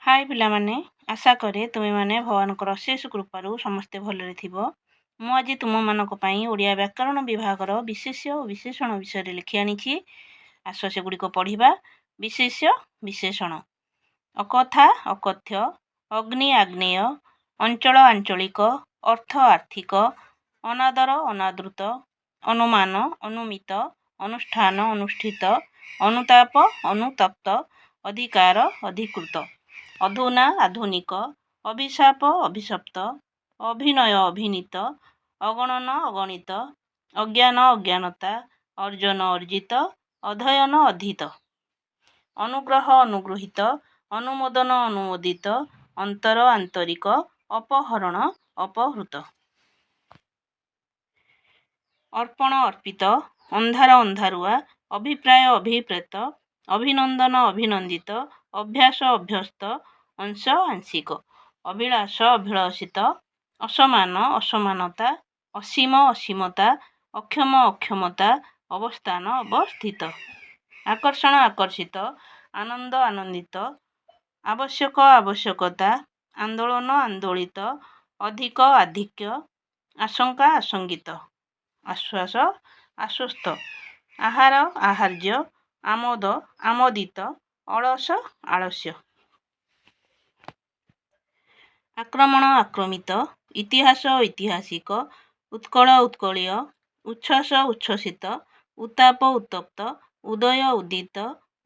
ହାଏ ପିଲାମାନେ, ଆଶା କରେ ତୁମେମାନେ ଭଗବାନଙ୍କର ଅଶେଷ କୃପାରୁ ସମସ୍ତେ ଭଲରେ ଥିବ। ମୁଁ ଆଜି ତୁମମାନଙ୍କ ପାଇଁ ଓଡ଼ିଆ ବ୍ୟାକରଣ ବିଭାଗର ବିଶେଷ୍ୟ ଓ ବିଶେଷଣ ବିଷୟରେ ଲେଖି ଆଣିଛି। ଆସ ସେଗୁଡ଼ିକ ପଢ଼ିବା। ବିଶେଷ୍ୟ ବିଶେଷଣ: ଅକଥା ଅକଥ୍ୟ, ଅଗ୍ନି ଆଗ୍ନେୟ, ଅଞ୍ଚଳ ଆଞ୍ଚଳିକ, ଅର୍ଥ ଆର୍ଥିକ, ଅନାଦର ଅନାଦୃତ, ଅନୁମାନ ଅନୁମିତ, ଅନୁଷ୍ଠାନ ଅନୁଷ୍ଠିତ, ଅନୁତାପ ଅନୁତପ୍ତ, ଅଧିକାର ଅଧିକୃତ, ଅଧୁନା ଆଧୁନିକ, ଅଭିଶାପ ଅଭିଶପ୍ତ, ଅଭିନୟ ଅଭିନୀତ, ଅଗଣନ ଅଗଣିତ, ଅଜ୍ଞାନ ଅଜ୍ଞାନତା, ଅର୍ଜନ ଅର୍ଜିତ, ଅଧ୍ୟୟନ ଅଧୀତ, ଅନୁଗ୍ରହ ଅନୁଗୃହୀତ, ଅନୁମୋଦନ ଅନୁମୋଦିତ, ଅନ୍ତର ଆନ୍ତରିକ, ଅପହରଣ ଅପହୃତ, ଅର୍ପଣ ଅର୍ପିତ, ଅନ୍ଧାର ଅନ୍ଧାରୁଆ, ଅଭିପ୍ରାୟ ଅଭିପ୍ରେତ, ଅଭିନନ୍ଦନ ଅଭିନନ୍ଦିତ, ଅଭ୍ୟାସ ଅଭ୍ୟସ୍ତ, ଅଂଶ ଆଂଶିକ, ଅଭିଳାଷ ଅଭିଳଷିତ, ଅସମାନ ଅସମାନତା, ଅସୀମ ଅସୀମତା, ଅକ୍ଷମ ଅକ୍ଷମତା, ଅବସ୍ଥାନ ଅବସ୍ଥିତ, ଆକର୍ଷଣ ଆକର୍ଷିତ, ଆନନ୍ଦ ଆନନ୍ଦିତ, ଆବଶ୍ୟକ ଆବଶ୍ୟକତା, ଆନ୍ଦୋଳନ ଆନ୍ଦୋଳିତ, ଅଧିକ ଆଧିକ୍ୟ, ଆଶଙ୍କା ଆଶଙ୍କିତ, ଆଶ୍ୱାସ ଆଶ୍ୱସ୍ତ, ଆହାର ଆହାର୍ଯ୍ୟ, ଆମୋଦ ଆମୋଦିତ, ଅଳସ ଆଳସ୍ୟ, ଆକ୍ରମଣ ଆକ୍ରମିତ, ଇତିହାସ ଐତିହାସିକ, ଉତ୍କଳ ଉତ୍କଳୀୟ, ଉଚ୍ଛ୍ୱାସ ଉଚ୍ଛ୍ୱସିତ, ଉତ୍ତାପ ଉତ୍ତପ୍ତ, ଉଦୟ ଉଦିତ,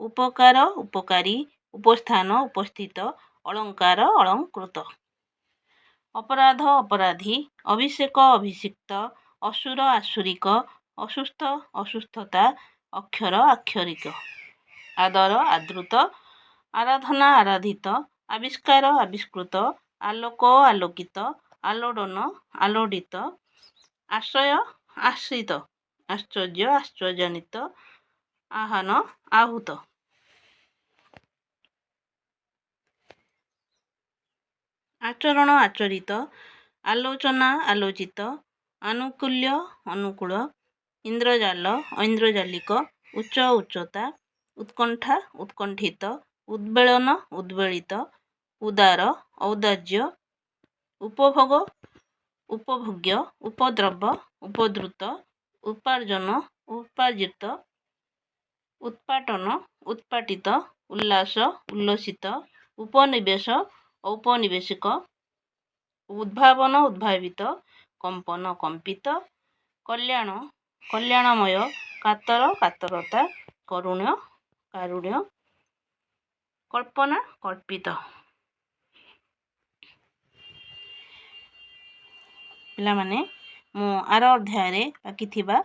ଉପକାର ଉପକାରୀ, ଉପସ୍ଥାନ ଉପସ୍ଥିତ, ଅଳଙ୍କାର ଅଳଙ୍କୃତ, ଅପରାଧ ଅପରାଧୀ, ଅଭିଷେକ ଅଭିଷିକ୍ତ, ଅସୁର ଆସୁରିକ, ଅସୁସ୍ଥ ଅସୁସ୍ଥତା, ଅକ୍ଷର ଆକ୍ଷରିକ, ଆଦର ଆଦୃତ, ଆରାଧନା ଆରାଧିତ, ଆବିଷ୍କାର ଆବିଷ୍କୃତ, ଆଲୋକ ଆଲୋକିତ, ଆଲୋଡ଼ନ ଆଲୋଡ଼ିତ, ଆଶ୍ରୟ ଆଶ୍ରିତ, ଆଶ୍ଚର୍ଯ୍ୟ ଆଶ୍ଚର୍ଯ୍ୟାନ୍ୱିତ, ଆହ୍ୱାନ ଆହୂତ। ଆଚରଣ ଆଚରିତ, ଆଲୋଚନା ଆଲୋଚିତ, ଆନୁକୂଲ୍ୟ ଅନୁକୂଳ, ଇନ୍ଦ୍ରଜାଲ ଐନ୍ଦ୍ରଜାଲିକ, ଉଚ୍ଚ ଉଚ୍ଚତା, ଉତ୍କଣ୍ଠା ଉତ୍କଣ୍ଠିତ, ଉଦ୍ବେଳନ ଉଦ୍ବେଳିତ, ଉଦାର ଔଦାର୍ଯ୍ୟ, ଉପଭୋଗ ଉପଭୋଗ୍ୟ, ଉପଦ୍ରବ ଉପଦ୍ରୁତ, ଉପାର୍ଜନ ଉପାର୍ଜିତ, ଉତ୍ପାଟନ ଉତ୍ପାଟିତ, ଉଲ୍ଲାସ ଉଲ୍ଲସିତ, ଉପନିବେଶ ଔପନିବେଶିକ, ଉଦ୍ଭାବନ ଉଦ୍ଭାବିତ, କମ୍ପନ କମ୍ପିତ, କଲ୍ୟାଣ କଲ୍ୟାଣମୟ, କାତର କାତରତା, କରୁଣ କାରୁଣ୍ୟ, କଳ୍ପନା କଳ୍ପିତ। ପିଲାମାନେ, ମୁଁ ଆର ଅଧ୍ୟାୟରେ ବାକି ଥିବା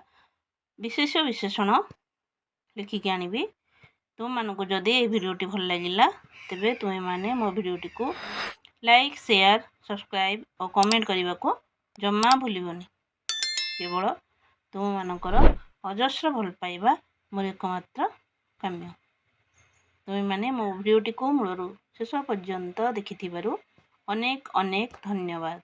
ବିଶେଷ ବିଶେଷଣ ଲେଖିକି ଆଣିବି। ତୁମମାନଙ୍କୁ ଯଦି ଏହି ଭିଡ଼ିଓଟି ଭଲ ଲାଗିଲା, ତେବେ ତୁମେମାନେ ମୋ ଭିଡ଼ିଓଟିକୁ ଲାଇକ୍, ସେୟାର, ସବସ୍କ୍ରାଇବ୍ ଓ କମେଣ୍ଟ କରିବାକୁ ଜମା ଭୁଲିବନି। କେବଳ ତୁମମାନଙ୍କର ଅଜସ୍ର ଭଲ ପାଇବା ମୋର ଏକମାତ୍ର କାମ୍ୟ। ତୁମେମାନେ ମୋ ଭିଡ଼ିଓଟିକୁ ମୂଳରୁ ଶେଷ ପର୍ଯ୍ୟନ୍ତ ଦେଖିଥିବାରୁ ଅନେକ ଅନେକ ଧନ୍ୟବାଦ।